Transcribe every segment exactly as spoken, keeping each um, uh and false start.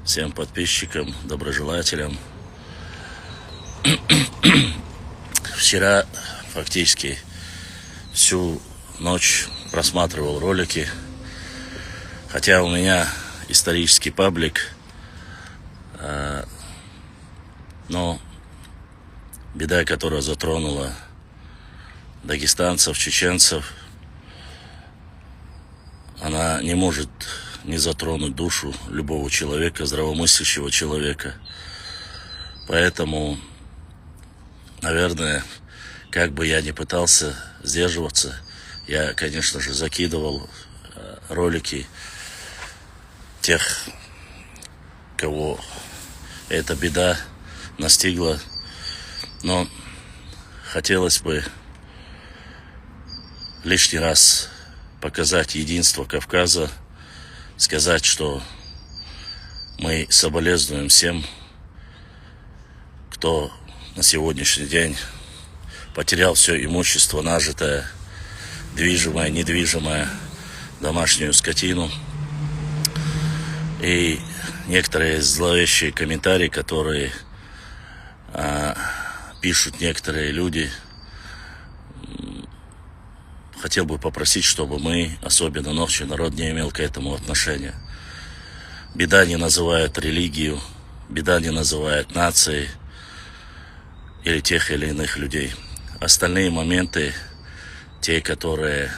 Всем подписчикам, доброжелателям. Вчера фактически всю ночь просматривал ролики, хотя у меня исторический паблик, э, но беда, которая затронула дагестанцев, чеченцев, она не может не затронуть душу любого человека, здравомыслящего человека. Поэтому, наверное, как бы я ни пытался сдерживаться, я, конечно же, закидывал э, ролики тех, кого эта беда настигла. Но хотелось бы лишний раз показать единство Кавказа, сказать, что мы соболезнуем всем, кто на сегодняшний день потерял все имущество, нажитое, движимое, недвижимое, домашнюю скотину. И некоторые зловещие комментарии, которые а, пишут некоторые люди, м, хотел бы попросить, чтобы мы, особенно нохчий народ, не имел к этому отношения. Беда не называет религию, беда не называет нации или тех или иных людей. Остальные моменты, те, которые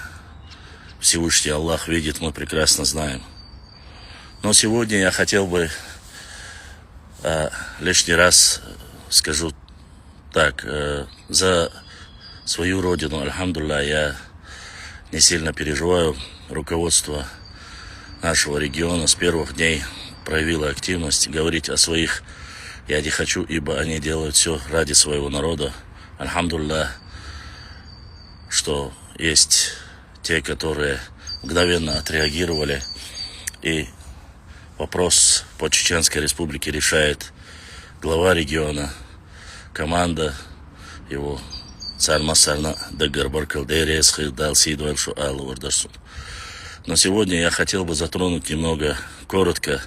Всевышний Аллах видит, мы прекрасно знаем. Но сегодня я хотел бы а, лишний раз скажу так, э, за свою родину, альхамдулилля, я не сильно переживаю. Руководство нашего региона с первых дней проявило активность. Говорить о своих я не хочу, ибо они делают все ради своего народа. Альхамдулилля, что есть те, которые мгновенно отреагировали. И вопрос по Чеченской Республике решает глава региона, команда его. Цар массарна даггара баркал дерес хил дал сидвал шу алла вардарсун. Но сегодня я хотел бы затронуть немного, коротко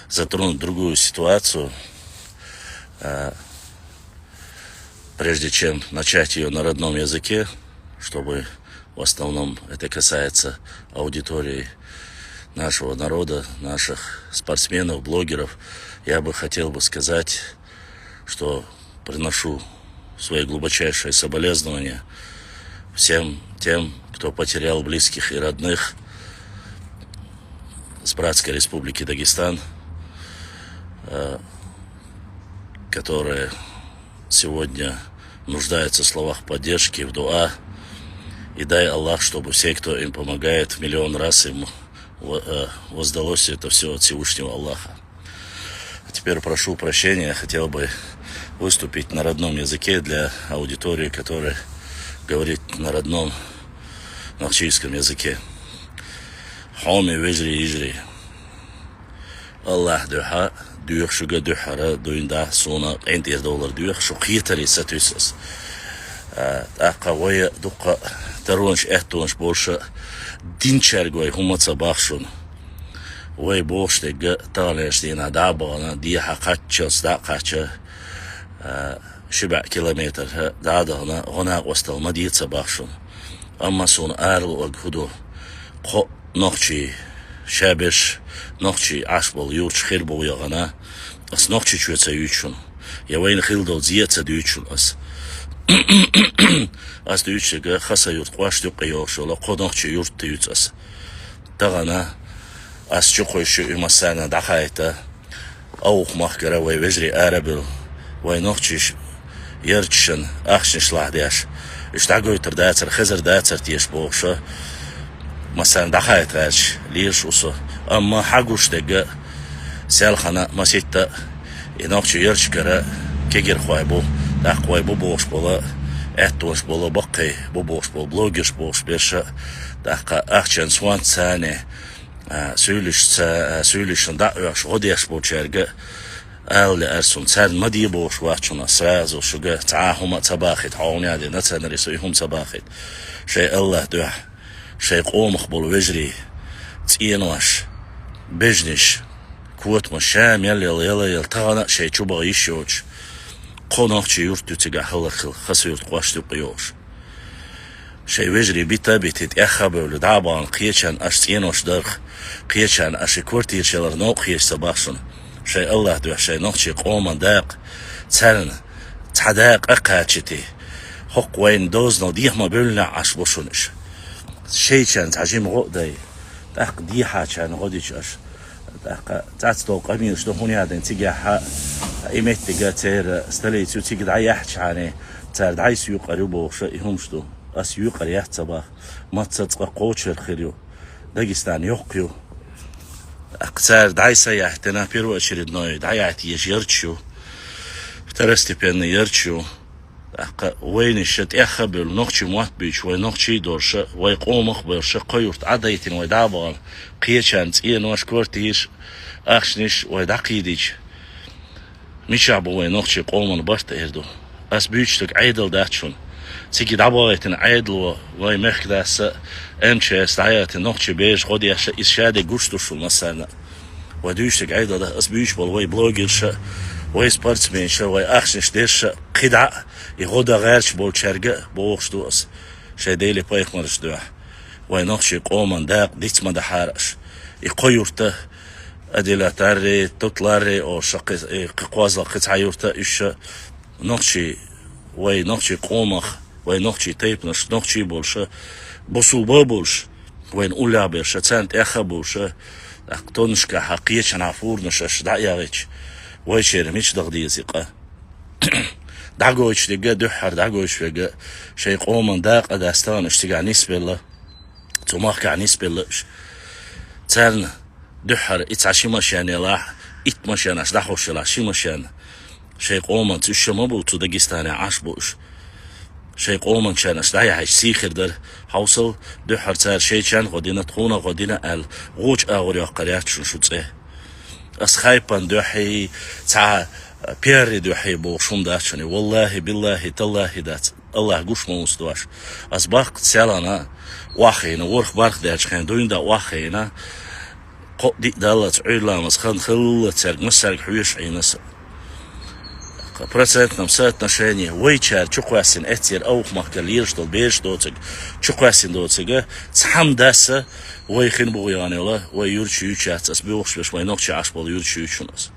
затронуть другую ситуацию, а, прежде чем начать ее на родном языке, чтобы в основном это касается аудитории нашего народа, наших спортсменов, блогеров, я бы хотел бы сказать, что приношу свои глубочайшие соболезнования всем тем, кто потерял близких и родных с братской республики Дагестан, э, которые сегодня нуждаются в словах поддержки, в дуа. И дай Аллах, чтобы все, кто им помогает, в миллион раз им во- э, воздалось это все от Всевышнего Аллаха. А теперь прошу прощения, я хотел бы выступить на родном языке для аудитории, которая говорит на родном нохчийском языке. Хоми вежри ижри. Аллах духа, дух шуга духара, дуинда суна, энтир доллар дух, шу хитари сатусас. А, тӀаккха вай дукха таронш, эттонш болша, динчарг вай хумаца бахшун. Вай бохш дега, талеш дина, да бана, диха каччас, да кача, а, шиба километр, да дана, гона костал, мадица бахшун. Амма сун арлу аг худу, ко нохчи, шабеш, нохчи, ашбол, юрч, хирбол ягана, ас нохчи чуеца ючун. Я вайн хилдол зиеца дючун ас. Ас дючега хаса юрт кваш дюкка йошола, ко нохчи юрт тюц ас. Тагана, ас чукойшу и масана дахайта, аух махкара вай вежри арабил, вай нохчиш, ярчшан, ахшниш лахдяш. Иш дагойтар дацар, хезар дацар теш бохша. Масана дахайт гач, лирш усо. Амма хагуш дега, сел хана маситта, и нохчи ярчкара, кегер хвай бу, дах хвай бу бохш бола, эттош бола, баккай бу бохш бола, блогерш бохш берша, дахка ахчан суан цане, а, сюйлиш ца-, а, сюйлишн да уяш, годеш бочерга, алли арсун царн мади бохш вачуна, сразу шуга, ца хума цабахит, хауня де, нацанри суй хум цабахит. Шей Аллах дух, шей къомах бол вежри, цӀенваш, бежниш, Потмаш ша мел яла, яла, яла, тахана а шоай чубаха йиш йоцуш, кхо нохчийн юрт ю цигахь хӀаллакьхилла, Хасавюрт кхош ю къа йолуш. Шайн вежарий бита а битий, тӀех а бевлла, дӀа а бахана, кхечарна аша цӀенош дарх, кхечарна аша квартираш ялар новкъа хеташ ца бах шуна. Шайн АллахӀ дуьхьа, шайн нохчийн къоман дакъа, царна цхьа дакъа а кхачийта, хӀокху вайна дозанал дехьа ма бевллинехь Ӏаш бу шуна иша. Шайчарна цхьа жима гӀо а дай, тӀаккха дехьачарна гӀо дича аша. ТӀаккха цхьацца долу къамелаш ду, хӀунда аьлла цигахь и меттиг церан столица ю, цига дӀаяьхьчхьана, цара дӀайса юкъара ю бохуш и хӀумаш ду. Ас юкъара яц ца бах, мацца цкъа кхочург хир ю, Дагестан йоккха ю. ТӀаккха цара дӀайса яьхьтина, первоочередной дӀаяьхьта езаш ярташ ю, второстепенный ярташ ю. ТӀаккха вайна иша тӀех а бевлла, нохчийн мотт буьйцуш, вай нохчий а долуш, вай къомах а болуш, кхо юрт Ӏадайтина вай дӀа а бахана, кхечарна цӀенош, квартираш, ахчанаш вай дӀакхийдича, мичахь бу вай нохчийн къоман барт эр ду. Ас буьйцуш дерг Ӏедал дац шуна. Цига дӀабахийтина Ӏедало вай мехкан дас а, МЧС дӀаяхийтина нохчийн бераш гӀо деш а, иза шадерг гуш ду шуна массарна а. Вай дуьйцуш дерг Ӏедал дац, ас буьйцуш болу вай блогерша, вай спортсменша, вай ахчанаш дерша, кхидӀа а и гӀо дан гӀерташ болчаьрга а бохуш ду ас, шайн Деле пайхамарш дуьхьа. Вай нохчийн къоман дакъа диц ма дахьара аша. И кхо юрта, Адилатарри, Тутларри олуш, кхи-, и кхи кхозлагӀа кхин цхьа юрта, уьш нохчий, вай нохчийн къомах, вай нохчийн тайпанаш, нохчий болуша, бусулба а болуш, вайна уллехь берша, царна тӀех а болуша, тӀаккха тоннашкахьа кхечанхьа фурнаш аша дӀа а яхийтича, вайчеран мича даха деза и къа? ДӀагойтуш дерг а, дуьххьара дӀагойтуш верг а, шайн къоман дакъа а дац тахана уьш цигахь нисбелла, цу махкахь нисбелла уьш. Царна дуьххьара и цхьа ши машен елахь, итт машен аша дӀахьош елахь, ши машен. Шайн къоманца уьш ма бу цу Дагестанехь Ӏаш бу уьш. Шайн къоманчарна аша дӀаяхьийтича сий хир дара. Хьовсал, дуьххьара цара шайчарна гӀо дина, тхуна гӀо дина аьлла, вочу агӀор йоккхур яц шуна шу цӀе. Ас хайпан дуьхьий, цхьа пиарри дуьхьий бохуш хӀума дац шуна. Валлахи, биллахи, таллахи дац. АллахӀ гуш ма ву ас дош. Ас баккха селхана охьахиина, ворхӀ-бархӀ даьлча хенахь дуьйна дан охьахиина, кхоъ-диъ даллалц Ӏуьйрламаз хан хилла цаьрга, массаьрга хьоьжуш Ӏийна аса. Процентном соотношении вайчара чукхоьссина эццера Авха-махкара лелаш долу бераш доцург, чукхоьссина доцург, цхьамма даса вай хин бухъян йолу, вай юьрташ юьйцуш яц ас, боьхуш берш вай нохчий Ӏаш болу юьрташ юьйцуш аса.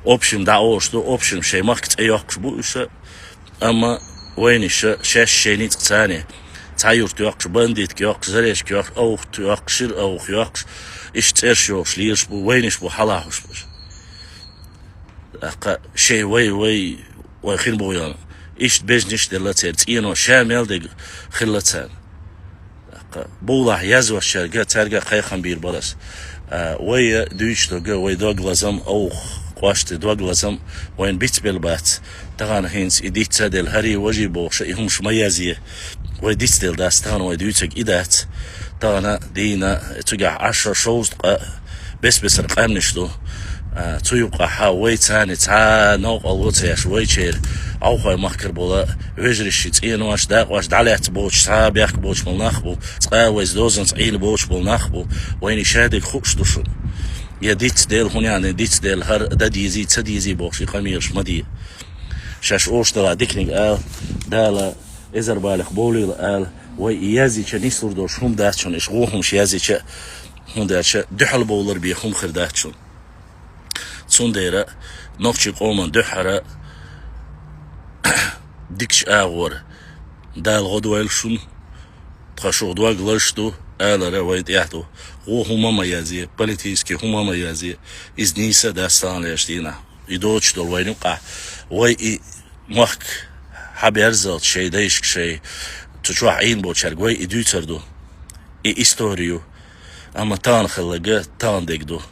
Общем, дӀа олуш ду, общем, шайн махка цӀе йоккхуш бу уьш, амма вайна иша шаьш шайн ницкъ царна, цхьа юрт йоккхуш, бандитка йоккхуш, заречка йоккхуш, Авха йоккхуш, шира Авха йоккхуш, иша цӀераш йохуш лелаш бу, вайна иша бу хьалахьуш берш. ТӀаккха шайн вай, вай, вай хин бухъян. Иштта бежнаш делла церан цӀено, ша мел дерг хилла царна. ТӀаккха бовлахь язвашчаьрга, цаьрга а кхайкхам бийр бара ас. А, вай дуьйцуш дерг а, вай дог лазам, Авха кӀоштан дог лазам вайна бицбелла бац. Тахана хӀинца и диц а делла, хӀарий-важий бохуш, и хӀумаш ма язъе. Вай дицделла дац, тахана вай дуьйцург и дац. Тахана дийна цигахь Ӏаш шовзткъа бес-бесара къаьмнаш ду. А, цу юкъахьа вай царна цхьа новкъарло ца еш, вайчеран Авхой-махкара болу вежарий, цӀенош, дакъош дӀалаьцна боцуш, цхьа а бехк боцуш болу нах бу, цкъа а вайца дозанца Ӏийна боцуш болу нах бу, вайна шадерг хууш ду шуна. Я дицделла, хӀунда аьлла дицделла, хӀара дан дезий, ца дезий бохуш, и къамелаш ма де. Шаьш оцу тӀера диканиг ала, Дала эзар балех бовлийла ала, вай и язйича нислур долуш хӀума дац шуна, иштта вон хӀумаш язйича, хӀунда аьлча дуьхьал бовлар бен хӀума хир дац шуна. Цундела нохчийн къоман дуьххьара дикачу агӀора Дала гӀо дойла шуна, тхан шух дог лазаш ду, алара вайн тӀехь ду. Вон хӀума ма язъе, политический хӀума ма язъе, иза нийса а дац таханлерчу дийнахь. И доцуш долу вайна юкъахь, вай и мохк хьаберзалц шайн дайшка, шайн цу чохь Ӏийна болчаьрга вай и дуьйцур ду, и истори ю. Амма тахана хилларг тахана дерг ду.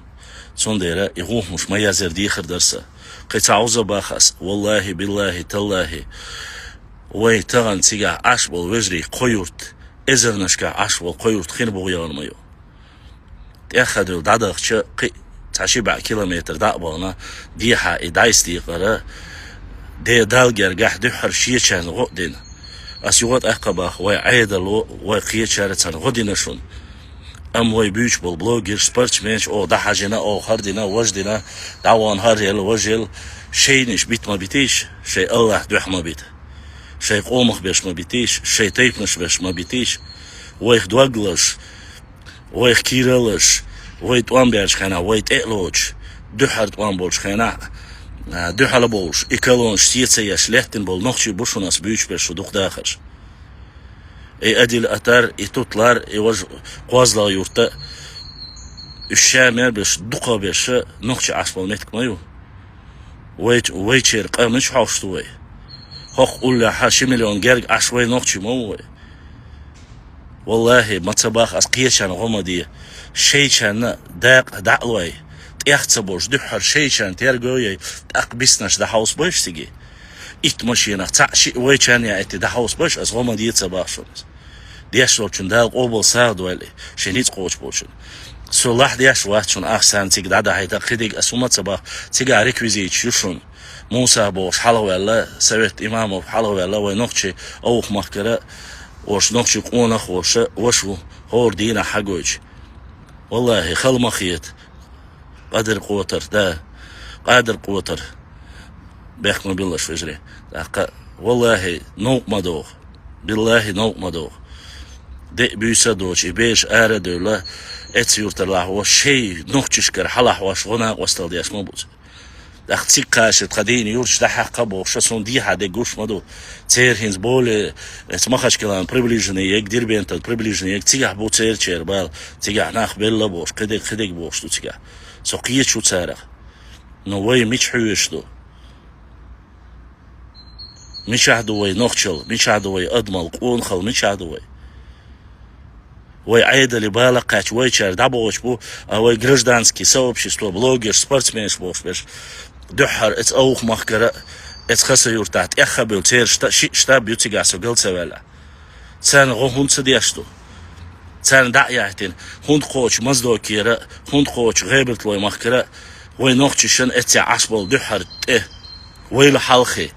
Цундела и вон хӀумаш ма язъяр дехар дара сан. Кхин цхьа Ӏуза баха ас, валлахи, биллахи, таллахи, вай тахана цигахь Ӏаш болу вежарий кхо юрт, эзарнашкахь Ӏаш болу кхо юрт хин бухъян ма ю. ТӀеххьа дуьйла дӀадахча, кхин цхьа ши бӀе километр дӀа а бахана, дехьа и дӀайса декъара, де Далла гергахь дуьххьара шечарна гӀо а дина. Ас юха а тӀаккха баха, вай Ӏедало, вай кхечара царна гӀо дина шуна. Амма вай буьйцуш болу блогерш, спортсменаш, оха дӀахьажийна, оха хӀара дина, важа дина, дӀавахана хӀара елла, важа елла, шайнаш бита ма битийша, шайн Аллахь дуьхьа ма бита. Шайн къомах берш ма битийша, шайн тайпанаш берш ма битийша. Вайх дог лазаш, вайх кийраллаш, вай тӀом баьлча хенахь, вай тӀе а лоцуш, дуьххьара тӀом болчу хенахь, а, дуьхьал а бовлуш, и колонаш сий ца еш лаьттина болу нохчий бу шуна ас буьйцуш берш, шу дукха дахарш. И Адил Атар, и Тутлар, и важа КхозлагӀа-Юрт а, уьш ша мел берш, дукхах берш нохчий Ӏаш болу меттиг ма ю. Вай, вайчеран къа мича хьовш ду вай? ХӀокху уллехь ши миллион герга Ӏаш вай нохчий ма ву вай. Валлахьи, ма ца боху ас кхечарна гӀо ма де. Шайчарна дакъа дӀа а лой, тӀех ца болуш, дуьххьара шайчарна терго а йой, тӀаккха биснарш дӀахьовса бойша цига. Итт машенах цхьаъ-шиъ вайчарна яийта дӀахьовса бойша, ас гӀо ма де ца боху шуна. Деш долчунна Дала къобал сагӀа дойла, шен ницкъ кхочуш болчунна. Со лахь деш вац шуна, ах санна цига дӀадахьийта, кхидерг ас хӀума ца боху, цигахь реквизиташ ю шуна. Муса бохуш хьалхаваьлла, Совет имамов хьалхаваьлла, вай нохчий Овха-Махкара а, ош нохчий къонах а, ваша ву, хӀора дийнахь хьагойтуш. Валлахьи, хала ма хета. Къадир-Котар, да. Къадир-Котар. Бехк ма биллалаш, вежарий. ТӀаккха, валлахьи, новкъа ма догӀу. Биллахьи, новкъа ма догӀу. Де а, буьйса а доцуш, и бераш ара а девлла, эцца юьртара лахьош, шайн нохчашкара хьалахьош, гӀо-накъосталла деш ма бу цара. ТӀаккха цига кхача тхан дийна юрташ дӀахьаькхна бохуш, суна дехьа дерг гуш ма ду. Церан хӀинца более, эцца Махачкалана приближенный ерг, Дербентана приближенный ерг, цигахь бу церан чер бала, цигахь нах белла бохуш, кхидерг, кхидерг бохуш ду цигахь. Со кхеташ ву царах. Но вай мича хьоьжуш ду? Мичахь ду вай нохчалла, мичахь ду вай адамалла, къонахалла, мичахь ду вай? Вай Ӏедале бала кхаьчча, вайчара дӀабохуш бу, а вай гражданский сообщество, блогерш, спортсменаш бохуш берш, дуьххьара эцца Овха-Махкара а, эцца Хасавюртахь тӀех а бевлла, церан шта-, ши-, штаб ю цигахь, со гал ца ваьллехь. Царна гӀо хӀунда ца деш ду? Царна дӀа а яхийтина, хӀунда кхочу Моздокера а, хӀунда кхочу ГӀебарталойн-Махкара а, вай нохчашна эццехь Ӏаш болу дуьххьара тӀе, вайл хьалхе,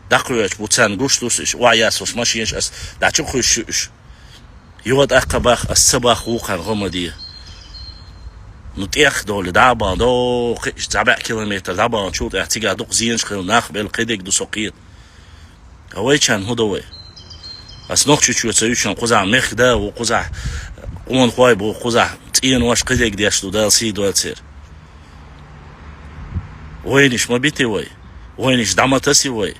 дӀакхоьхьуш бу, царна гуш ду уьш, охьаяьссалуш машенаш, ас дӀа чу кхуьссуш ю уьш. Юха тӀаккха боху, ас ца боху вукхарна гӀо ма де. Ну, тӀех долу дӀа а бахана, дохкуш, цхьа бӀе километр дӀа а бахана, чул тӀаьхьа цигахь дукха зенаш хилла, нах белла, кхидерг ду, со кхета. Ткъа вайчарна хӀун до вай? Ас Нохчийчоь ца юьйцуш, кхузахь мехкда а ву, кхузахь къонахой бу, кхузахь цӀенош, кхидерг деш ду, Дала сий дойла церан. Вайнаш ма битий вай, вайнаш дӀа ма тасий вай,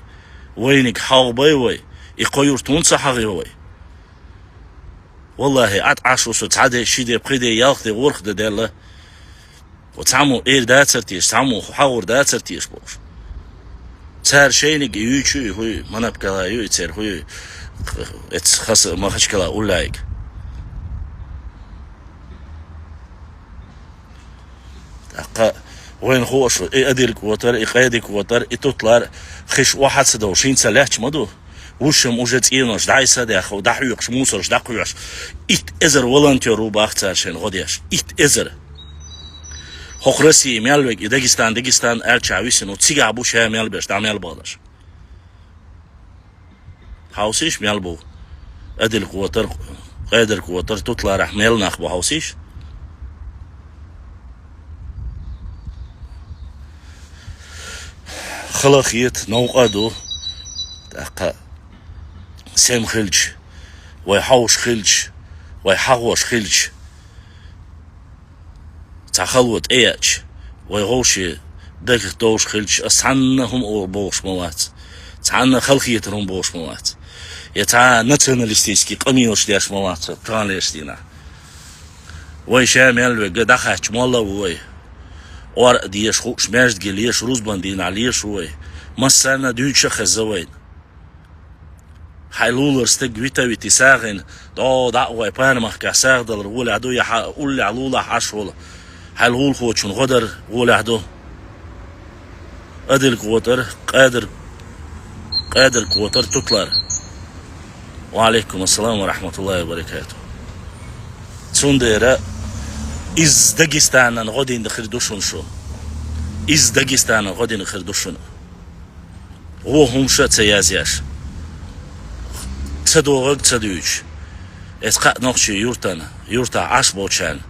вайниг хьагӀ бай вай, и кхо юрт хӀунда ца хьагӀ йо вай? Валлахьи, Ӏад Ӏаш ву со цхьа де, ши де, пхи де, ялх де, ворхӀ де даьлла. Цхьаммо эр дацар теша, цхьаммо хьагӀур дацар теша бохуш. Цара шайниг юьйцу и хӀуй, Манапкала ю и церан хӀуй, эцца Хас-, Махачкала уллаиг. ТӀаккха вайна хууш ву, и Адиль-КӀотар, и Къайди-КӀотар, и Тутлар хиш охьа ца довш, хӀинца лаьтташ ма ду. Вуьш-м уже цӀенош дӀасадаьхна, дӀахьоькхуш, мусарш дӀакхоьхьуш, итт эзар волонтер ву боху цара шайна гӀо деш. Итт эзар. ХӀокху Россия мел верг и Дагестан, Дагестан аьлча висина ву, цигахь бу ша мел берш, дӀа мел баханарш. Хьовсийша мел бу? Адиль-КӀотар, Къайдир-КӀотар, Тутларахь мел нах бу хьовсийша? Хала хета, новкъа а ду. ТӀаккха сема хилча, вай хьовш хилча, вай хьагӀош хилча, цхьа хало тӀееача, вай гӀовше дагах довш хилча, ас цхьанна хӀума о-, бохуш ма вац. Цхьанна халахетар хӀума бохуш ма вац. Я цхьа националистический къамелаш деш ма вац, таханлерчу дийнахь. Вай ша мел верг дӀахаьттича молла а ву вай. Ӏор а деша хууш, маьждиге леша, рузбан дийнахь леша ву вай. Массарна а дуьйцуш а хезна вайна. Хьайн лулара стаг вита а витий сагӀина, дӀо дӀа а вай, Панамахкахь сагӀа далар гӀолехь ду, я хьан уллехь лулахь Ӏаш волу хьайн лулахочун гӀо дар гӀолехь ду. Адиль-КӀотар, Къадир, Къадир-КӀотар, Тутлар. Ва Ӏалайкум ассалам ва рахьматуллахӀи ва баракатухӀ. Цундела иза Дагестанан гӀо дина хир ду шуна шу. Иза Дагестанан гӀо дина хир ду шуна. ВорхӀ хӀумаш а ца язъеш, ца догӀург ца дуьйцуш, Эцу кхаъ нохчий юртана, юртахь Ӏаш болчарна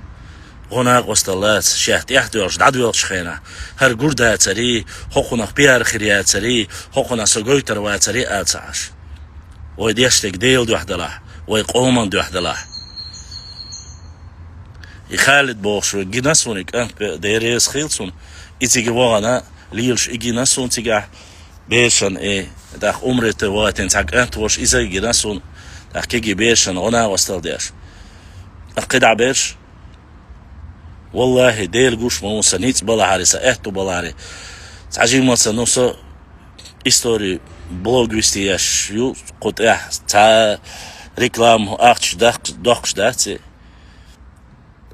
гӀо-накъосталла лаца, шех тӀехь доьлхуш дӀадоьлхучу хенахь, хӀара гур дацарий, хӀокхунах пиар хир яцарий, хӀокхунах со гойтур вацарий а ца Ӏаш. Вай деш дерг Делан дуьхьа далахь, вай къоман дуьхьа далахь. И Халид бохуш ву гина суна и кӀант, Дела реза хила цунна, и цига вахана, лелаш и гина суна цигахь, бершан и, тӀаккха умрете ватин цхьа кӀант волуш иза а гина суна, тӀаккха кегий бершан гӀо-накъосталла деш. ТӀаккха кхидӀа берш, валлахӀи, Дела гуш ма ву, сан ницкъ балахьара, сан аьтту балахьара, цхьа жимма ца ну со истори блог вести еш ю, кху тӀехь цхьа реклама ахча даккхаш, доккхуш дац и.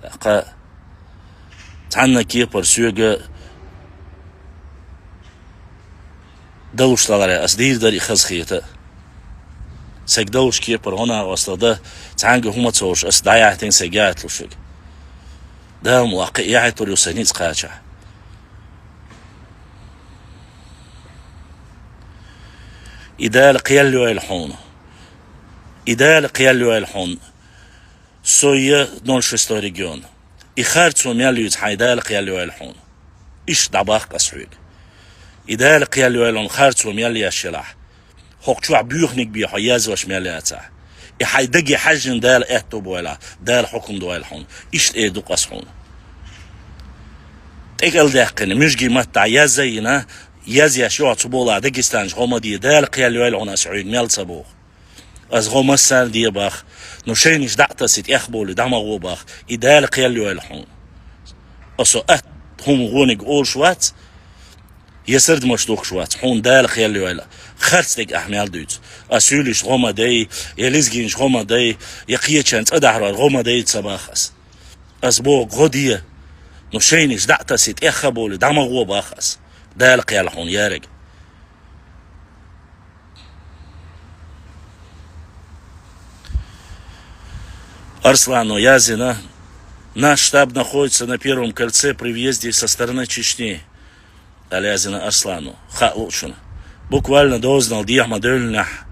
ТӀаккха цхьанна кепара соьга далуш даларе, ас дийр дара и хазахета. Сайга далуш кепара гӀо-накъосталла дан, цхьаьнга хӀума ца олуш, ас дӀаяхьийтина сайга яхьийталуш верг. Дала ма ваккхи, яхьийтур ю сан ницкъ кхачахь. И Дала кхел йойла хьуна. И Дала кхел йойла хьуна. Со я ноль шестой регион. И харцо мел юьйцу хьайн Дала кхел йойла хьуна. Иштта дӀабаккха ас хьоьга. И Дала кхел йойла хьуна харцо мел еш елахь. ХӀокху чохь боьханиг бен хьо язъеш мел яцахь. И хьайн даге хьаьжжина Дала аьтту бойла, Дала хьукам дойла хьуна. Иштта эр ду-кх ас хьуна. ТӀекӀел даьккхина, муьжгийн маттахь язъяйина, язъеш йохьу цу болахь Дагестанчу гӀо ма де, Дала кхел йойла хьуна ас хьоьга мел ца боху. Ас гӀо массарна де бах, ну шайнаш дӀа а тасий, тӀехбовлий, дӀа ма гӀо бах, и Дала кхел йойла хьуна. Аса атта хӀума гӀониг олуш вац, я сардамаш духкуш вац, хьуна Дала кхел йойла. Харц дерг ахь мел дуьйцу. Ас суьйлишна гӀо ма дай, я лезгинчу гӀо ма дай, я кхечарна цӀа дахьарор гӀо ма дай ца бах ас. Ас боху гӀо де, ну шайнаш дӀа а тасий, тӀех а бовлий, дӀа ма гӀо бах ас. Дала кхел хьуна, яраг. Арслано яздина: «Наш штаб находится на Первом кольце при въезде со стороны Чечни», — аьлла яздина Арслано, хаалучунна. Буквально дозанал дехьа ма девллинехь,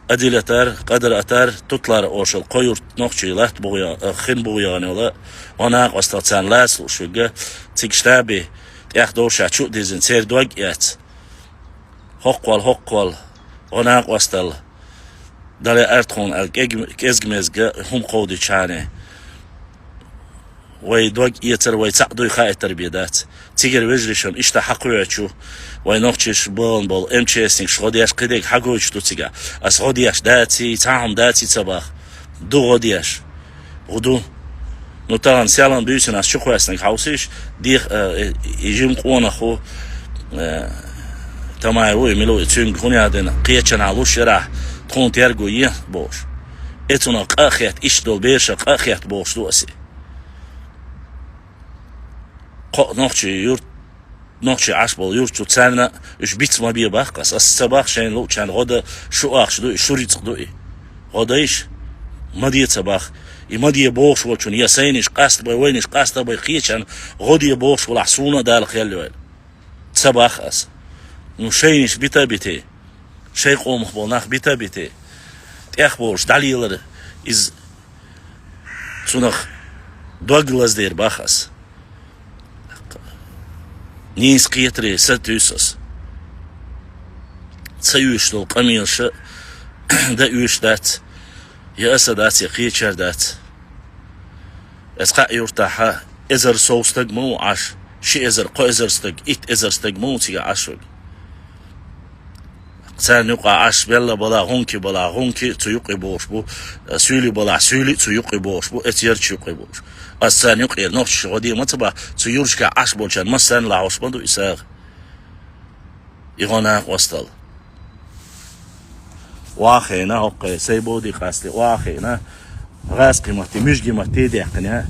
Адилатар, Къадар-Атар, Тутлар олуш йолу кхо юрт нохчий латта бухе-, хин бухе яхана йолу, гӀо-накъосталла царна лаца лууш верг, цига штабе тӀех довшехь чу а дирзина, церан дог а эцна, хӀоккхол, хӀоккхол, гӀо-накъосталла, Дала лаьа тхуна аьлла, кӀег-, кӀезга-мезга хӀума кховдийчхьана, вай дог эцар вай цхьаъ дуй хаийтар бен дац. Цигара вежаршна иштта хьакхоьхьучу, вай нохчаша бахана болу МЧСникаш гӀо деш кхидерг хьагойтуш ду цигахь. Ас гӀо деш даций, цхьа хӀума даций ца бах. Ду гӀо деш. ГӀо ду. Ну, тахана селхана буьйсанна ас чукхоьссинарг хьовсийша, дех-, э, и жима къонах ву, э, Тамаев ву, и мила ву, и цуьнга хӀун яздина, кхечанхьа луш ярахь, тхуна терго е бохуш. Эцунах къа а хетта, иштта долу берашах къа а хетта бохуш ду аса. Кхо нохчий юрт, нохчий Ӏаш болу юрт чу царна уьш биц ма бе бах ас. Ас ца бах шайна луучарна гӀо дан, шу ахча ду и, шу рицкъ ду и. ГӀо дайша, ма де ца бах. И ма де бохуш волчунна, я сайнаш къаста бай, вайнаш къаста бай кхечарна гӀо де бохуш волахь, суна а Дала кхел йойла. Ца бах ас. Ну, шайнаш бита а бите, шайн къомах болу нах бита а бите, тӀех болуш дӀалелара иза, цунах дог лаздер бах ас. Нийса кхетаре са туьйсу ас. Ца оьшуш долу къамелаша дан оьшуш дац, я аса дац, я кхечара дац. Эцу кхаа юртахьа эзар сов стаг ма ву Ӏаш, ши эзар, кхо эзар стаг, итт эзар стаг ма ву цигахь Ӏаш верг. Царна юкъахь Ӏаш белла балахь, гӀунки балахь, гӀунки цу юкъе бохуш бу, суьйли балахь, суьйли цу юкъе бохуш бу, эцу ярчу юкъе бохуш. Ас царна юкъера нохчаша гӀо де ма ца бах, цу юрташкахь Ӏаш болчарна массарна лахьош ма ду и сагӀа. И гӀо-накъосталла. Охьахиъна, хӀокху сайн боди къасте, охьахиъна, гӀазкхи матте, муьжги матте а даьккхина,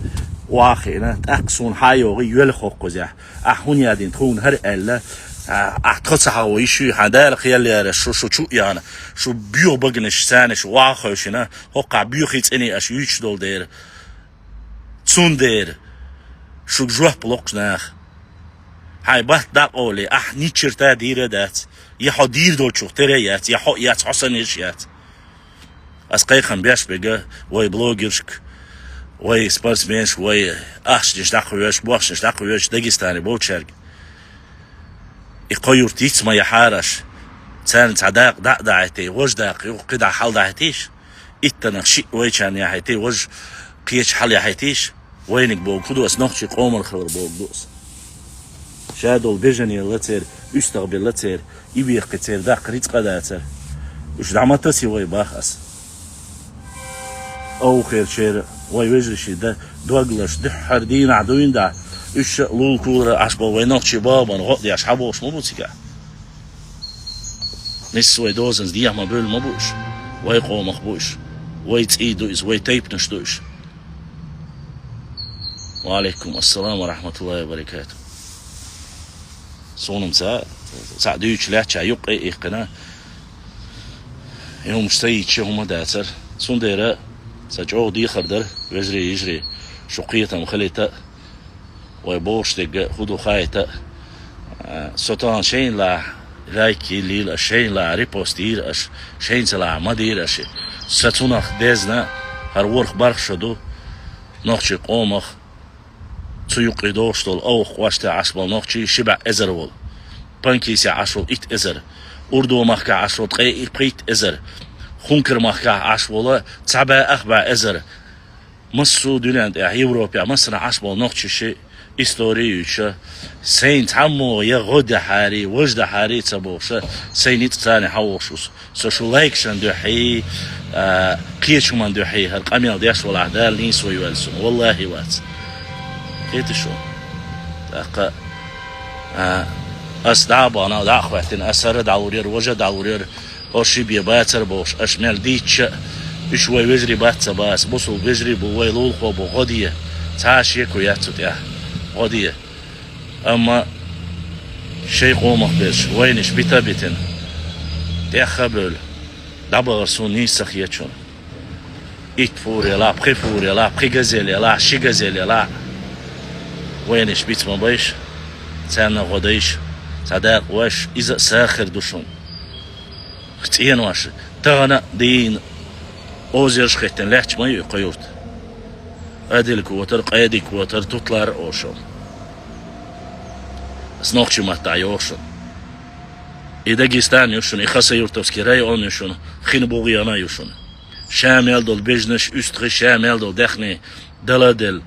охьахиъна, тӀаккха суна хьан а йогӀий, йоьлху хӀокхузехь. Ахь хӀунда яздина тхуна хӀара аьлла, а, ахь тхо ца хьахо йиш ю, хьан Дала кхел яра, шу, шу чу а яхана, шу боьха баганаш, царна шу охьахевшина, хӀокхахь боьхий цӀений аша юьйцуш долу дера. Цундела шуьга жоп локху наха. Хьайн батта дӀакъовлий, ахь ниччарта дийр а дац. Я хьо дийр долчух тера а яц, я хьо а яц, хьо санна ерш а яц. Ас кхайкхам беш бега вай блогершка, вай спортсменш, вай ахчанаш дӀакхоьш, бохчанаш дӀакхоьш Дагестане болчаьрга. И кхо юрт йиц ма яхьараш. Царна цхьа дакъа дӀа а дахьийтий, вож дакъа юха кхидӀа хьал дахьийтийш. Иттанах шиъ вайчарна яхьийтий, вож кхеча хьал яхьийтийш. Вайниг богу ду ас, нохчий къоман хилар богу ду ас. Шадол бежане лацер, уьстагӀ бе лацер, и вехкхи цер даккха рицкъа дацар. Уьш дӀа ма тасий вай бах ас. Овхерчера вай вежарий да, доглаш дуьххьара дийнахь дуйна да, уьш ша лул кулара Ӏаш бо вай нохчий бабан гӀо а деш хьаболуш ма бу цигахь. Нисса вай дозанца дехьа ма бевлла ма бу уьш. Вай къомах бу уьш. Вай цӀий ду иза, вай тайпанаш ду уьш. Ва алейкум ассалам ва рахматуллахи ва баракату. Суна-м ца, цхьаъ дуьйцуш лаьттача юккъе а иккхина, и хӀумаш ца йийцча хӀума дацар. Цундела сан чӀогӀа дехар дара, вежарий, йижарий, шу кхетам хилийта, вай бохуш дерг хӀун ду хаийта. А, со тахана шайна лахь лайк йиллийла аш, шайна лахь репост йийра аш, шайна ца лахь ма дийра аш. Сан цунах дезна, хӀара ворхӀ-бархӀ шо ду, нохчий къомах цу юккъе догӀуш долу овха кӀоштехь Ӏаш болу нохчий ши бӀе эзар волу. Панкисехь Ӏаш волу итт эзар. Урдо-махкахь Ӏаш волу ткъе и пхийтта эзар. Хункар-махкахь Ӏаш волу цхьа бӀе ах бӀе эзар. Массо а дуьнен тӀехь, Европехь, массанхьа Ӏаш болу нохчий ши истори юьйцуша, сайна цхьаммо я гӀо дахьарий, вож дахьарий ца бохуша, сайна ницкъ царна хьавогӀуш ву со. Со шу лайкашан дуьхьий, а, кхечу хӀуман дуьхьий хӀара къамел деш валахь, Дала нийсо йойла суна. Валлахи, вац. Кхета шу. ТӀаккха, а, ас дӀа а бахана, дӀа а хӀоьттина, ас хӀара дӀалур яра, важа дӀалур яра, хӀорш ши бен бацара бохуш, аш мел дийцча, уьш вай вежарий бац ца бац, бусул вежарий бу, вай лулахо бу, гӀо де. Цхьа а шеко яц цу тӀехь. ГӀо де. Амма шайн къомах берш, вайнаш бита а битина, тӀех а бевлла, дӀабахар суна нийса ца хетачунна. Итт фур ялахь, пхи фур ялахь, пхи газель ялахь, ши газель ялахь, вайнаш биц ма байш, царна гӀо дайш, цхьа дакъа веш, иза а сагӀа хир ду шуна. ЦӀенош, тахана а дийна озерш а хӀиттина лаьтташ ма ю и кхо юрт. Адилка отар, къедик отар, тутлар а ошу. Ас нохчий маттахь йоху шуна. И Дагестан ю шуна, и Хасавюртовский район ю шуна, хин бугӀена ю шуна. Ша мел долу бежнаш, уьстагӀий, ша мел долу даьхни дала а делла,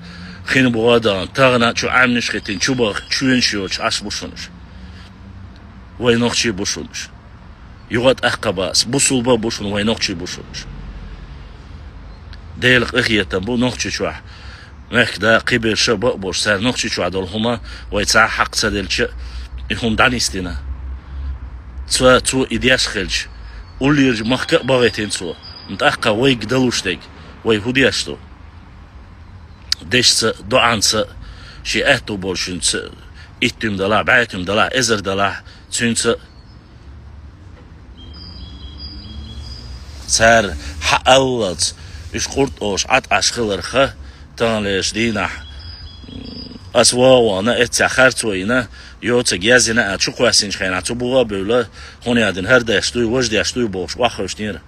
хин бугӀа а дахана, тахана а чу Ӏаьмнаш а хӀиттина, чу баха, чоьнаш йоцуш Ӏаш бу шуна уьш. Вай нохчий бу шуна уьш. Юха а тӀаккха бац, бусулба а бу шуна, вай нохчий бу шуна уьш. Делан къинхетам бу Нохчийчохь. Мехкда кхиберша а бакъ болуш, цара Нохчийчохь долу хӀума вай цхьа а хьакъ ца делча а, и хӀума дӀанисдина. Цо, цо и деш хилча, уллера махка а бахийтина цо. ТӀаккха вайга далуш дерг, вай хӀун деш ду? Дешца, доӀанца, шен аьтту болчуьнца, иттуьм далахь, бӀаьттуьм далахь, эзар далахь, цуьнца а цара хьааллалц, уьш къуртӀош Ӏад Ӏаш хиларха, таханлерчу дийнахь, м, ас вагӀана, эццехь харцо йина, йоцург яздина а чу кхоьссинчу хенахь, цу бугӀа а бевлла, хӀунда аьлла хӀара деш дуй, важа деш дуй бохуш, охьахевшинера.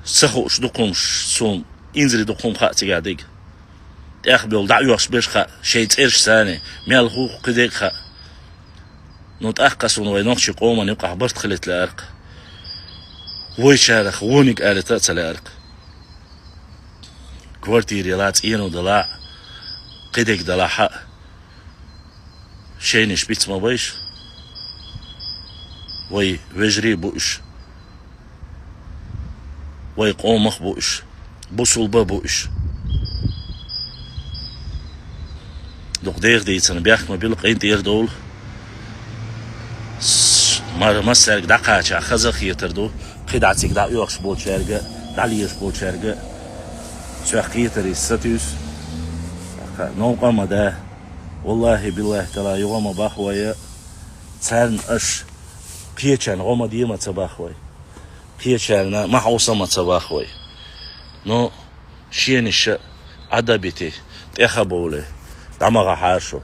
Ца хууш дукха хӀумаш, суна инзаре дукха хӀума хаьа цигахь дерг. ТӀехбевлла дӀаоьхуш берш хаьа, шайн цӀераш санна, мел хӀух кхидерг хаьа. Ну, тӀаккха суна вай нохчий къоман юкъахь барт хилийта лаьара-кх. Вайчарах вониг алийта а ца лаьара-кх. Квартира ялахь, цӀено далахь, кхидерг далахь а, шайнаш биц ма байш. Вай вежарий а бу уьш. Вай къомах а бу уьш. Бусулба а бу уьш. Дукха деха дийцина бехк ма билла, къинтӀера довла. С-, ма-, массаьрга дӀакхача хаза а хетар ду, кхидӀа цига дӀаоьхуш болчаьрга, дӀалезаш болчаьрга. Цуьнах кхетар иза сатуьйсу. Новкъа ма да. Валлахи, биллахи, тала юха ма бахвая. Царна аш кхечарна гӀо ма де ма ца бахвай. Кхечарна ма хьовса ма ца бахвай. Но шена иша Ӏадабити, тӀеха бовле, дӀа ма гӀахьара шу.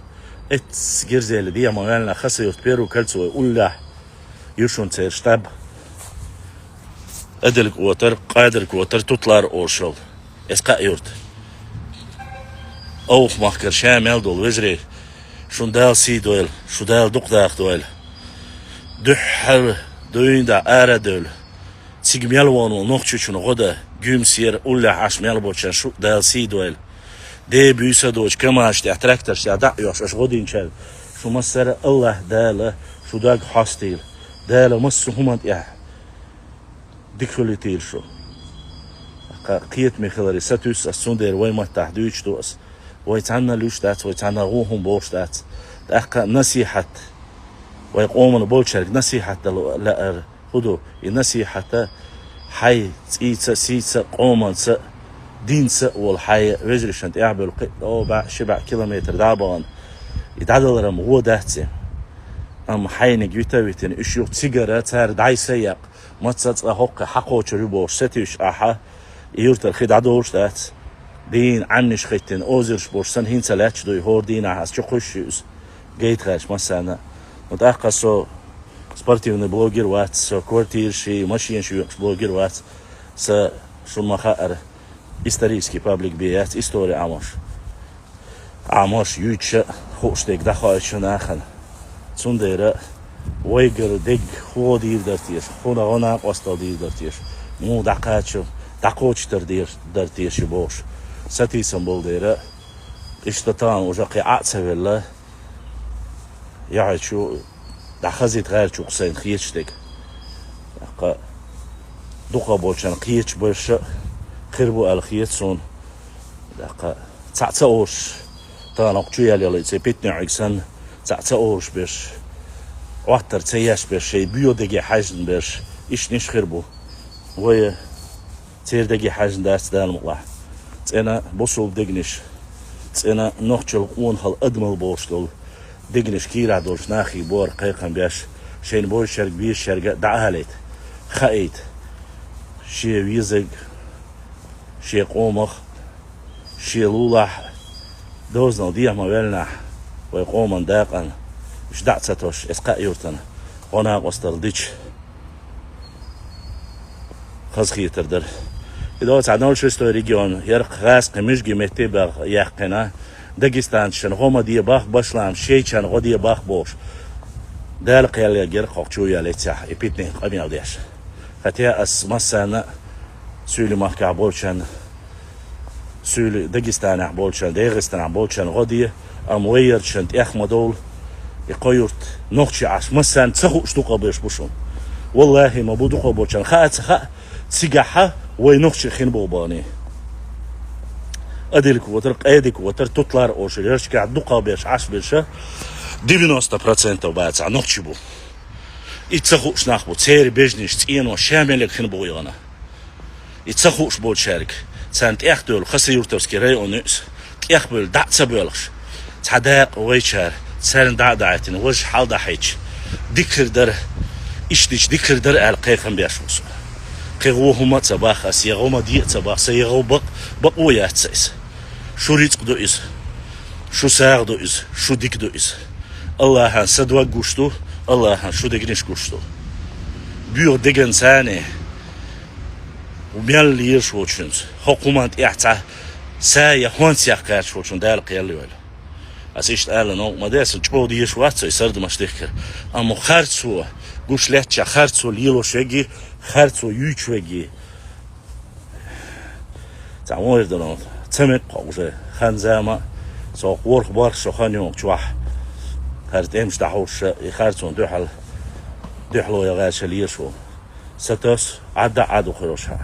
Эццигирзели дехьа ма ваьлла Хасавюрт первый кольцо уллехь ю шуна церан штаб. Адилкотар, Къадиркотар, Тутлар оршал. Эс кхаъ юрт. Овх махкар ша мел долу вежарий, шун Дала сий дойла, шу Дала дукха даха дойла. Дуьххьара дуьйна да ара а девлла. Цига мел вон ву нохчучун гӀо дан, гуьмсера уллехь Ӏаш мел бочан шу Дала сий дойла. Де буьйса доцу камаш тӀехь тракторш тӀехь дӀа а йош, аша гӀо динчаьрга. Шу массара Аллах Дала шу даг хьостийла. Дала массо хӀуман тӀехь дика хуьлуьйтийла шу. Кхетаме хиларе сатуьйсу ас, цундела вай маттахь дуьйцуш ду ас. Вай цхьанна луьйш дац, вай цхьанна гӀо хӀума бохуш дац. ТӀаккха насихьат, вай къомана болчаьрга насихьат дала лаьара хӀу ду? И насихьата хьайн цӀийца а, сийца а, къоманца а, динца а волу хьайн вежаришна тӀехь а бевлла кхин а бӀе, ши бӀе километр дӀа а бахана, и дӀадаларан гӀо дац и. Амма хьайниг вита а витина, уьш юха цигара цара дӀай са яккха, маца цкъа хӀокху хьакхочур ю бохуш сатуьйсуш ахьа, и юртара хи дӀадолуш дац. Дийна Ӏаьмнаш хӀиттина, озирш болуш санна, хӀинца лаьтташ дуй, хӀора дийнахь ас чу кхуьссуш ю иза. Гайта хаьрча массарна. Ну, тӀаккха со спортивный блогер вац, со квартираш, машинаш йоькъуш блогер вац. Сан, шуна ма хаъара, исторический паблик бен яц, истори Ӏамош. Ӏамош юьйцуша хууш дерг дӀахоуьйтуш нахана. Цундела вайгара дерг хӀун гӀо дийр дара теша, хӀун гӀо накъостал дийр дара теша, муха дӀакхача, дӀакхочуьйтар дер дара теша бохуш, сатийсам болу дера, иштта тахана уже кхин Ӏа а ца велла, яхьа чу дӀахазийта гӀерташ ву-кх сайна хеташ дерг. ТӀаккха дукха болчарна кхеташ берш а хир бу аьлла хета суна. ТӀаккха цхьаъ ца олуш, тахана хӀокху чу яьлла йолу и цӀе питанехь санна, цхьаъ ца олуш берш, Ӏоттар ца еш берш, шайн боьха дерге хьаьжна берш, иштаниш хир бу. Вай церан дерге хьаьжна дац, Дала мукъалахь. ЦӀена бусулба дегнаш, цӀена нохчалла къонахалла адамалла бохуш долу дегнаш кийрахь долчу нахе бохург кхайкхам беш, шайна бойшуьрг, безачаьрга а дӀаалийта, хаийта, шен везарг, шен къомах, шен лулахь, дозанал дехьа ма веллинехь, вай къоман дакъана, уьш дӀа а ца тосуш, эс кхаъ юртана гӀо накъосталла дича, хазахетар дара. И доцу цхьа ноль шестой регион, ярх гӀазкхи муьжги метте баха яьккхина, дагестанцашна гӀо ма де бах, башлам шайчарна гӀо де бах бохуш, Дала кхел яггара хӀокху чу яьлла цехь и питанийн къамел деш. Хотя ас массарна а суьйли махкахь болчарна, суьйли Дагестанехь болчарна, ДегӀастанехь болчарна гӀо де, амма вай ярташна тӀех ма довла, и кхо юрт нохчий Ӏаш массарна ца хууш дукха беш бу шуна. Валлахи, ма бу дукха болчарна хаа ца хаьа, цигахьа вай нохчий хин бу бахана. Адилкотар, Къедикотар, Тутлар оша ярташкахь дукха беш Ӏаш берша девяносто процентов бацахь нохчий бу. И ца хууш нах бу, церан бежнаш, цӀенош ша меллиг хин бу яхана. И ца хууш болчаьрга, царна тӀех а девлла, Хасавюртовский район ю иза, тӀех а бевлла, дӀа а ца боьлхуш, цхьа дакъа вайчара, царна дӀа а даийтина, важа хьал дӀахьаьжча, дика хир дара, иштта дича дика хир дара аьлла кхайкхам беш ву со. Кхин гӀо хӀума а ца бах ас, я гӀо ма де а ца бах сан, я гӀо бакъ-, бакъо яц сан иза. Шу рицкъ ду иза, шу сагӀа ду иза, шу дика ду иза. Аллахьан сан дог гуш ду, Аллахьан шу дегнаш гуш ду. Боьха деган царна, мел лелаш волчуьнца, хӀокху хӀуманна тӀехь цхьа са я хӀонс яккха гӀерташ волчунна Дала кхел йойла. Ас иштта ала новкъа ма де, сан чӀогӀа дезаш вац со и сардамаш дихкира. Амма харцо гуш лаьттачохь, харцо лелош верг, харцо юьйцуш верг, цхьа вон эр дан ца мега кхо уже хан-зама, со ворхӀ-бархӀ шо хан йогӀу чохь. ХӀара тӀемаш дӀахьуш, и харцонна дуьхьал, дуьхьало я гӀаьрша лелаш ву. Сатос, Ӏадда а Ӏад ву хир уьш хьан.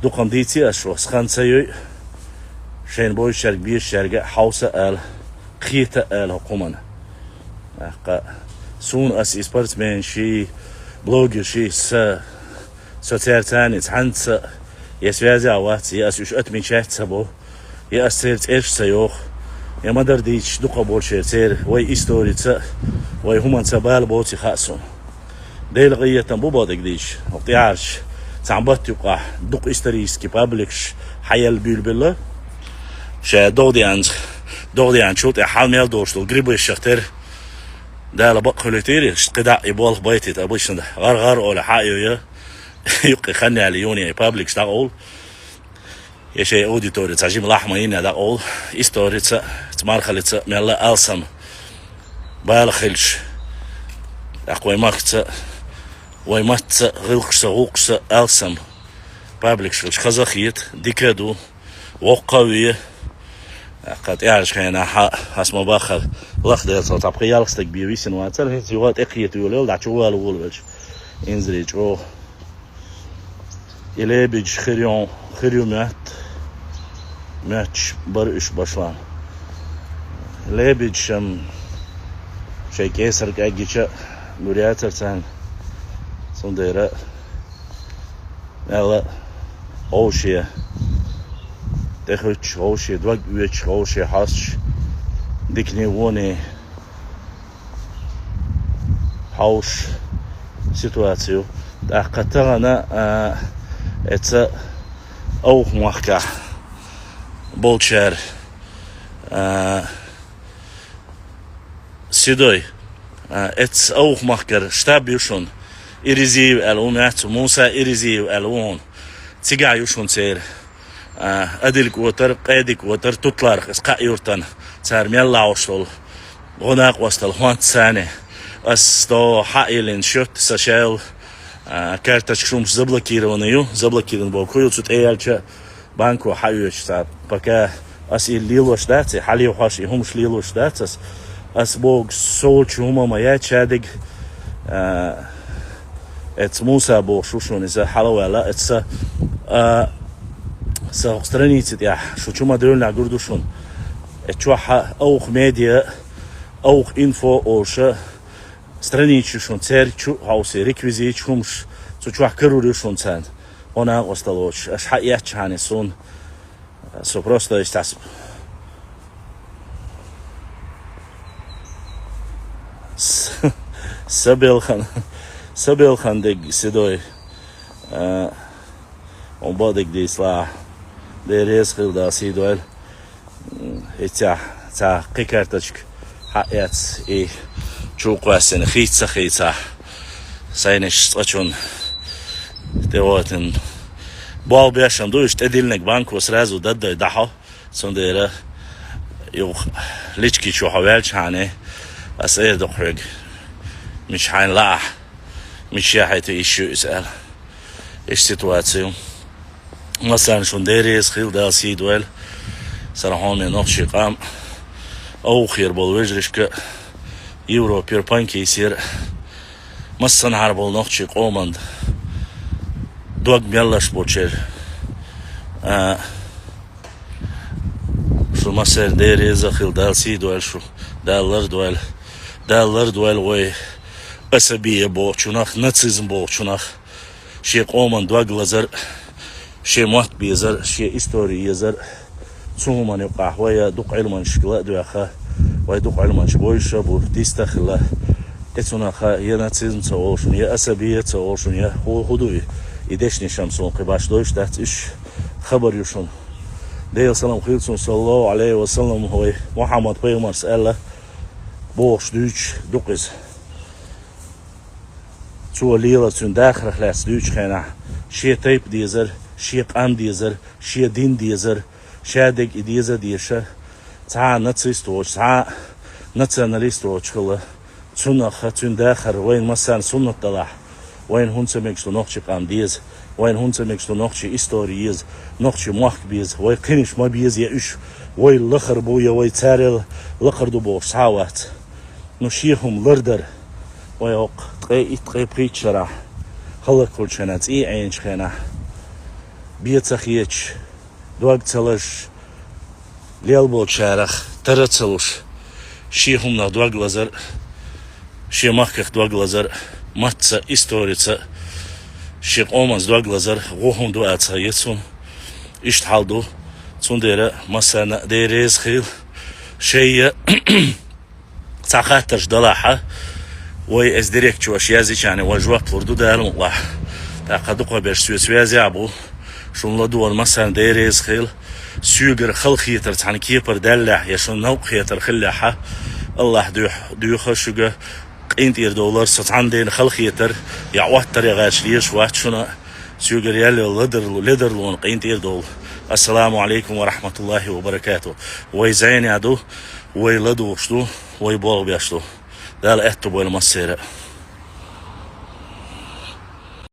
Дукха-м дийци ас шух, сан хан ца йой, шайна бойшуьрга, безачаьрга а хьовса а ала, кхета а ала хӀокху хӀуманна. ТӀаккха суна ас и спортсменший, блогерший, са, со цаьрца цхьаьна цхьаьнца а, я связя вац, я ас уьш отмечать ца бо, я ас церан цӀераш ца йоху, я ма-дарра дийцича дукха болчеран церан вай историца а, вай хӀуманца а бала боций хаьа суна. Делан къинхетам бу боху дерг дийцича, хӀокху тӀаьхьарчу цхьана батта юкъахь дукха исторический пабликаш хьаелла буьйлабелла. Ша догӀа деанча, догӀа деанчул тӀаьхьа хьал мел долуш долу грибаш шахтер Дала бакъ хуьлуьйтийла, иштта кхидӀа а и болх байтийта, обычно гӀар-гӀар олу хьа а йой, юкъе хан яьле юни пабликаш дӀакъовла. Я шоай аудитори цхьа жима лахьма йина дӀакъовла. Историца, цу мархалица мелла алсам бала хилча, тӀаккха вай махкаца, вай матца, гӀиллакхашца, гӀулакхашца алсам пабликаш хилча хаза хета, дика ду, воккха а ве. ТӀаккха тӀаьхьарча хенахь хьа, хьас ма баххара, лаха делцал цхьа пхи-ялх стаг бе висина вацар, хӀинца юха тӀекхета йолаелла, дӀа чу вала волавелча. Инзаре чӀогӀа и лебедаш хир ю, хир ю моьтту, моьттуш бара уьш башламма. Лебедаш-м шайн кӀесар кӀаьггича гур яцара царна, цундела мелла а вовше тӀехуьттуш, вовше дог оьцуш, вовше хьостуш, дикане, воне хьовсуш ситуаци ю. ТӀаккха тахана, а, эца Овха махкахь болчара, а, Седой, а, эца Овха махкара штаб ю шуна, Иризиев аьлла ву, Муса Иризиев аьлла ву хьуна. Цигахь ю шуна церан, а, Адилкотар, Къедикотар, Тутларх, эца кхаа юртана, цара мелла Ӏаш долу гӀо-накъостал хӀонц царна. Ас до хьаеллина шуьтта сан шайл, а, карточка хӀумаш заблокированный ю, заблокированный боху ю, цу тӀе яьлча банко хьаоьцуш цара. Пока ас и лелош дац, и хьалехьош, и хӀумаш лелош дац ас. Ас боху совцу хӀума ма яц шадерг, а, эца Муса бохуш ву шуна иза хьала а ваьлла, эца, а, сан хӀокху страница тӀехь шу чу ма девлла гур ду шуна. Эца чохь Овха медиа, Овха инфо олуш а, страница ю шуна, церга чу а хьовсий, реквизиташ, хӀумаш, цу чохь карор ю шуна царна. Хьо накъосталла воцуш, аша хьаэцчахьана суна, со просто иштта с-, са белхан, са белхан дерг, Седой, а, хьуна бакъдерг дийцалахь, Дела реза хила, Дала сий дойла. М, и цхьа, цхьа кхин карточка хьаэц, и чу кхоьссина хийца ца хийцахь, сайнаш цкъачунна тӀе вотина. Болх беш-м ду, уьш тӀедиллинарг банко сразу даддой дӀахьо, цундела юха лички чу хьо ваьлчахьана, ас эр ду хьоьга, мича хьайна лаахь, мича яхьийта йиш ю иза аьлла. Иштта ситуаци ю. Массарна шуна Дела реза хила, Дала сий дойла. Сара хьоме нохчий къам, Овхера болу вежаршка, Европера, Панкисера, массанхьара болу нохчий къоман дог меллаш болчеран. А, шу массарна Дела реза хила, Дала сий дойла шу, Дала лардойла. Дала лардойла вай асабия бохучунах, нацизм бохучунах. Шен къоман дог лазар, шен мотт безар, шен истори езар, цу хӀуманна юкъахь вай дукха Ӏилманчашка ла а доьхна, вай дукха Ӏилманчаш бовзуш а бу, дист а хилла. И цунах я нацизм ца олу шуна, я асабия ца олу шуна, я хӀу-, хӀу ду и? И дешнаш-м суна кхин баш дойуш дац, уьш хабар ю шуна. Делан салам хила цунна, саллаллаху Ӏалайхи ва саллам, вай Мухьаммад пайхамарс аьлла, бохуш дуьйцуш ду-кх иза. Цо лелар цуьнан дахарх лаьцна дуьйцучу хенахь, шен тайпа дезар, шен къам дезар, шен дин дезар, шадерг и деза а дезаш, цхьа а нацист воцуш, цхьа а националист воцуш хилла. Цунах, цуьнан дахар вайна массарна суннат далахь, вайна хӀунда ца мегаш ду нохчий къам деза, вайна хӀунда ца мегаш ду нохчий истори еза, нохчий мохк беза, вай кхинаш ма беза, я уьш вай лахара бу, я вай царел лакхара ду бохуш цхьа а вац. Ну, шен хӀума лардар. Вай хӀокху ткъе итт, ткъе пхийтта шарахь, хӀаллакьхуьлучу хенахь, цӀий Ӏеначу хенахь, бен ца хеташ, дог ца лазаш, лелла болчарах тара ца луш, шен хӀуманах дог лазар, шен махках дог лазар, матца, историца, шен къоманца дог лазар гӀо хӀума ду аьлла ца хета суна. Иштта хьал ду. Цундела массарна а Дела реза хила. Шайна цхьа хаттарш далахь, вай эс директ чу аша яздича, вай жоп лур ду Дала мукъалахь. ТӀаккха дукхахберш соьца везехь бу. Шуна ладогӀарна массарна Дела реза хила. Соьгара халахетар цхьана кепара даьллехь, я шуна новкъа хетар хиллехь, АллахӀ дуьхьа, дуьйху шуьга, къинтӀера довлар, со цхьана дена халахетар, я Ӏоттар, я гӀерташ лелаш вац шуна. Цуьнгара ял йолу ледарло, ледарлонан къинтӀера довла. Ассаламу алейкум ва рахматуллахи ва баракату. Вай зӀене ду, вай ладугӀуш ду, вай болх беш ду. Дала аьтто бойла массеран а.